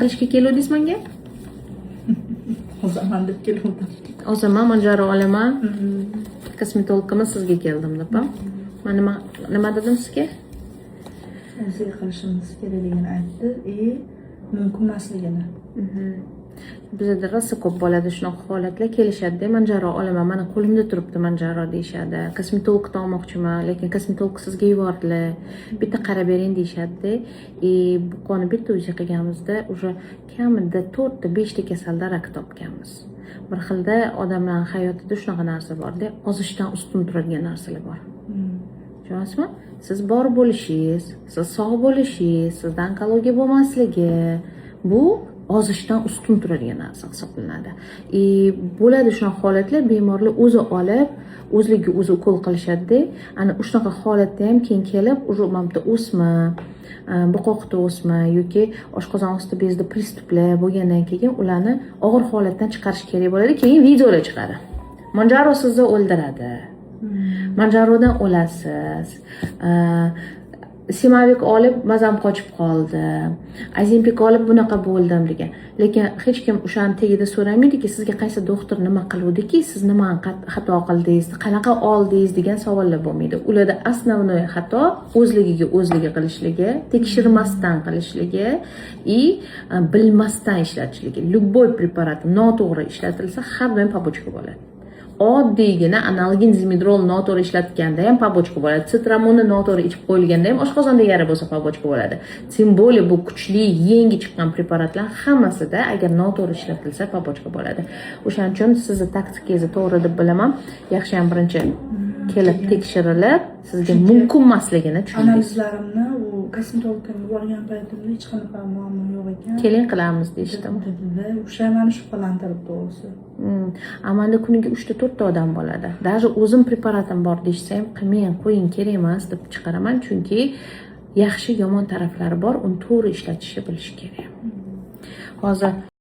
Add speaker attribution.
Speaker 1: Qilishga keluvdingiz menga?
Speaker 2: Ozaman deb keluvdim.
Speaker 1: Ozaman, Monjaro olaman, kosmetologga sizga keldim deb. A man nima dedim sizga?
Speaker 2: УЗИ qilishimiz kerakligini aytdi и mumkin emasligini.
Speaker 1: Bizada rosa ko'p bo'ladi shunaqa holatlar. Kelishadida, "Monjaro olaman, mana qo'limda turibdi Monjaro", deyishadi. "Kosmetologdan olmoqchiman, lekin kosmetolog sizga yubordilar, bitta qarab bering", deyishadida. И buqoni bitta УЗИ qilganimizda уже kamida to'rtta, beshta kasalda rak topganmiz. Bir xilda odamlarni hayotida shunaqa narsa borda, ozishdan ustun turadigan narsalar bor, tushunasizmi? Siz bor bo'lishingiz, siz sog' bo'lishingiz, sizda onkologiya bo'lmasligi, bu ozishdan ustun turadigan narsa hisoblanadi. И bo'ladi shunaqa holatlar, bemorlar o'zi olib, o'zligiga o'zi ukol qilishadida. Ana shunaqa holatda ham keyin kelib уже mana bu yerda o'sma, bo'qoqda o'sma yoki oshqozon osti bezida приступ lar bo'lgandan keyin ularni og'ir holatdan chiqarish kerak bo'ladi. Keyin videolar chiqadi: "Monjaro sizni o'ldiradi", "Monjarodan o'lasiz", "Simavik olib mazam qochib qoldi", "Ozempik olib bunaqa bo'ldim", degan. Lekin hech kim o'shani tagida so'ramaydiki, sizga qaysi doktor nima qiluvdiki, siz nimani xato qildingiz, qanaqa oldingiz degan savollar bo'lmaydi. Ularda основной xato o'zligiga o'zligi qilishligi, tekshirmasdan qilishligi и bilmasdan ishlatishligi. Любой preparat noto'g'ri ishlatilsa, har doim побочка bo'ladi. Oddiygina Analgin, Dimedrol noto'g'ri ishlatganda ham побочка bo'ladi. Sitramonni noto'g'ri ichib qo'yilganda ham oshqozonda yara bo'lsa, побочка bo'ladi. Тем более bu kuchli, yangi chiqqan preparatlar hammasida agar noto'g'ri ishlatilsa, побочка bo'ladi. O'shaning uchun sizni taktikangizni to'g'ri deb bilaman. Yaxshiyam birinchi kelib tekshirilib, sizga mumkin emasligini tushundingiz.
Speaker 2: Analizlarimni u kosmetologga borgan paytimda hech qanaqa muammo yo'q ekan.
Speaker 1: "Keling, qilamiz", deyishdimi?
Speaker 2: Dedida. O'sha mani shubhalantirib, to'g'risi.
Speaker 1: A manda kuniga uchta, to'rtta odam bo'ladi. Даже "O'zim preparatim bor", deyishsa ham, "Qilmang, qo'ying, kerak emas", deb chiqaraman, chunki yaxshi, yomon taraflari bor, uni to'g'ri ishlatishni bilish kerak. Hozir